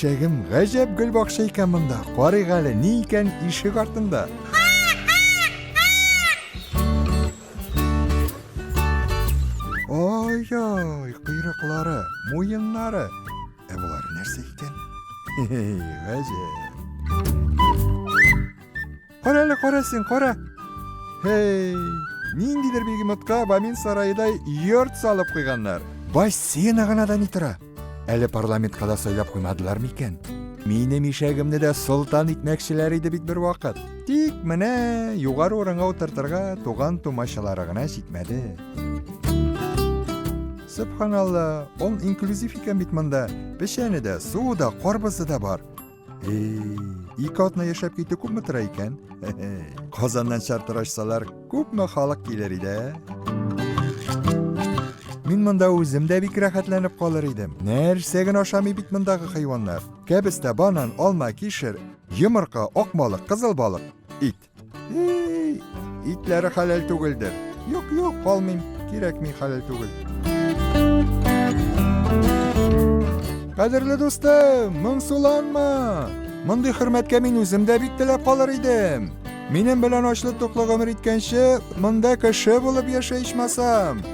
Ишәгем, гаҗәп гөлбакча икән монда. Карыйк әле, ни икән ишек артында? Ай-ай, койрыклары, муеннары. Ә болары нәрсә икән? Хе-хе, гаҗәп. Кара әле, кара син, кара. Һей, ниндидер бегемотка Бамин сараедай йорт салып куйганнар. Бассейны гына да ни тора. Әле парламентка да сайлап куймадылар микән? Минем ишәгемне дә солтан итмәкчеләр иде бит бер вакыт. Тик менә югары урынга утыртырга туган тумачалары гына җитмәде. Сөбханалла, он инклюзив икән бит монда. Печәне дә, суы да, карбызы да бар. Эй, ике атна яшәп китү күпме тора икән? Казаннан чартер ачсалар, күпме халык килер иде? Мин монда үзем дә бик рәхәтләнеп калыр идем. Нәрсә генә ашамый бит мондагы хайваннар. Кәбестә, банан, алма, кишер, йомырка, ак балык, кызыл балык, ит. Эй, итләре хәләл түгелдер. Юк, юк, калмыйм. Кирәкми хәләл түгел. Кадерле дустым, моңсуланма. Мондый хөрмәткә мин үзем дә бик теләп калыр идем. Минем белән ачлы-туклы гомер иткәнче, монда кеше булып яшә ичмасам.